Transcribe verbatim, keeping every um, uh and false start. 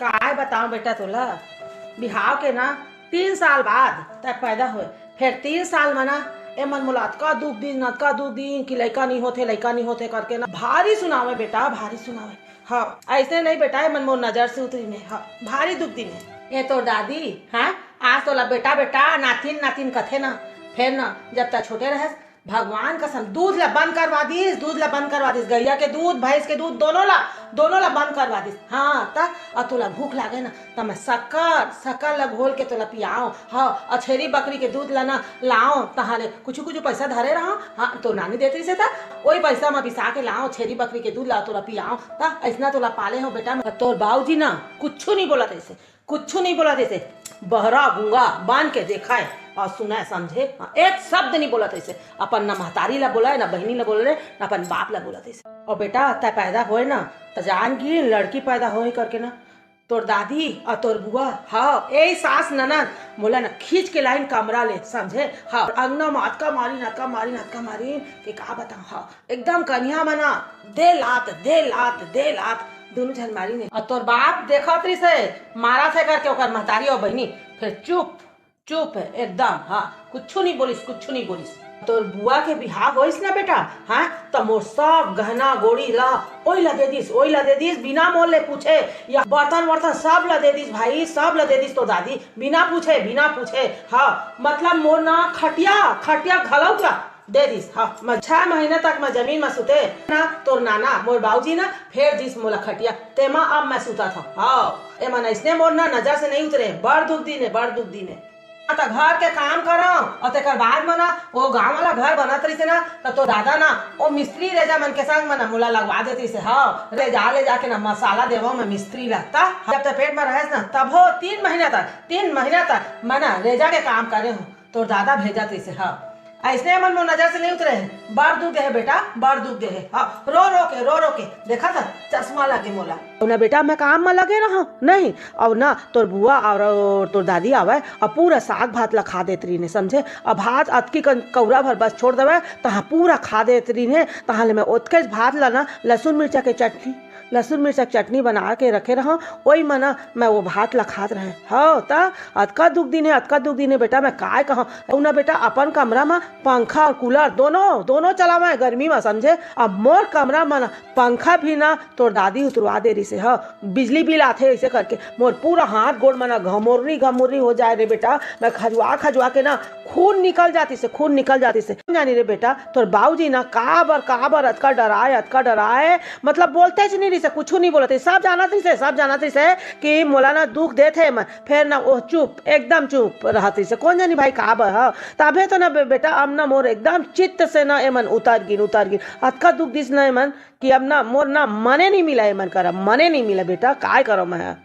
काय बताओ बेटा तोला, बिहाव के ना तीन साल बाद तै पैदा होए, फिर तीन साल में ना एमन मोला अतका दुख दिन, अतका दुख दिन कि लइका नहीं होथे, लइका नहीं होथे करके ना भारी सुनावे बेटा, भारी सुनावे। हाँ, ऐसे नहीं बेटा, एमन मोर नजर से उतरी नहीं। हाँ, भारी दुख दिन है। ये तोर दादी, हाँ, आज तोला बेटा बेटा, नातिन नातिन कथे ना, फिर ना जब तक छोटे रहे, भगवान कसम, दूध ला बंद करवा दिस, दूध ला बंद करवा दिस, गैया के दूध, भैंस के दूध, दोनों ला, दोनों ला बंद करवा दिस। हाँ, त अउ तोला भूख लागे ना, त मैं शक्कर, शक्कर ला घोल के तोला पियाओ। हाँ, अउ छेरी बकरी के दूध ला ना लाओ, तहाले कुछ कुछ पैसा धरे रहो। हाँ, तो नानी देत रहिसे त, वही पैसा में बिसा के लाओ, छेरी बकरी के दूध ला तोला पियाओ। त ऐसना तोला पाले हो बेटा, तोर बाबूजी ना कुछ नहीं बोलत ऐसे। कुछु नहीं बोला जैसे बहरा गूंगा बन के देखाए और सुनाए समझे। हाँ, एक शब्द नहीं बोला जैसे। अपन ना महतारी ला बोला है, ना बहनी ला बोला है, ना अपन बाप ला बोला जैसे। और बेटा, तै पैदा होए ना, त जान की लड़की पैदा होए करके ना, तोर दादी और तोर बुआ, हाँ, ए सास ननद मोला ना खींच के लाइन कमरा ले, समझे। हाँ, अंगना में अतका मारिन, अतका मारिन, अतका मारिन कि का बताऊं। हाँ, एकदम कनिहा मना दे लात, दे लात, दे लात, दोनों झन मारी ने। और तोर बाप देखत रहिस हे, मारा से करके ओकर महतारी और बहिनी, फिर चुप, चुप है एकदम। हाँ, कुछ नहीं बोलिस, कुछ नहीं बोलिस। तोर बुआ के बिहाव होइस ना बेटा, हाँ, त मोर सब गहना गोड़ी ला ओई ला दे दिस, ओई ला दे दिस, बिना मोर ले पूछे। या बर्तन वर्तन सब ला दे दिस भाई, सब ला दे दिस तो दादी, बिना पूछे, बिना पूछे। हाँ, मतलब मोर ना खटिया, खटिया घलौक ला दे दिस। हाँ, मैं छह महीना तक मैं जमीन में सुते ना, तोर नाना, मोर बाबूजी ना फेर दिस मोला खटिया, तेमा अब मैं सुता था। हाँ, एमन ऐसने मोर ना नजर से नहीं उतरे, बड़ दुख दिन है, बड़ दुख दिन है। ना त घर के काम करव, और तेकर बाद में ना वो गांव वाला घर बनत रहिसे ना, त तो दादा ना वो मिस्त्री रेजा मन के संग में ना मोला लगवा देत रहिसे। हाँ, ले जा, ले जाके ना मसाला देवो मैं मिस्त्री ला। त जब तक पेट में रहेस ना, तब हो तीन महीना तक, तीन महीना तक मैं ना रेजा के काम करे हूँ। तोर दादा भेजत रहिसे। हाँ, ऐसने मन मोर नजर से नहीं उतरे है। बड़ दुख दे है बेटा, बड़ दुख दे है। हाँ, रो रो के, रो रो के। देखा था, चश्मा लगे मोला। अउ ना बेटा, मैं काम में लगे रहा नहीं। अउ ना तोर बुआ और, और तोर दादी आवे, और पूरा साग भात ला खा देत रहिने, समझे। अब भात अतकी कन-, कौरा भर बस छोड़ देवे, तहाँ पूरा खा देत रहिने। तहाँ ले मैं ओतकेच भात ला ना, लहसुन मिर्चा के चटनी, लहसुन मिर्चा के चटनी बना के रखे रहा, ओई में ना मैं वो भात ला खात रहे। हाँ, त अतका दुख दिन है, अतका दुख दिन है बेटा, मैं काय कहा। अउ ना बेटा, अपन कमरा में पंखा और कूलर दोनों, दोनों चलावे गर्मी में, समझे। अब मोर कमरा में ना पंखा भी ना तोर दादी उतरवा दे रहिसे। हाँ, बिजली बिल आथे ऐसे करके। मोर पूरा हाथ गोड़ में ना घमोरनी घमोरनी हो जाए रे बेटा, मैं खजुआ खजुआ के ना खून निकल जातिसे, खून निकल जातिसे। जानी रे बेटा, तोर बाबूजी ना काबर, काबर अतका डराए, अतका डराए, मतलब बोलतेच नहीं रहिसे, कुछु नहीं बोलत रहिसे। सब जानत रहिसे, सब जानत रहिसे कि मोला ना दुख देत हे एमन। फेर ना वो चुप, एकदम चुप रहत रहिसे। कोन जानी भाई काबर ह? तभे तो ना बे-, बेटा, अब ना मोर एकदम चित्त से ना एमन उतर गिन, उतर गिन। अतका दुख दिस ना एमन कि अब ना मोर ना मने नहीं मिला एमन करा, मने नहीं मिला बेटा, काय करो मैं ह?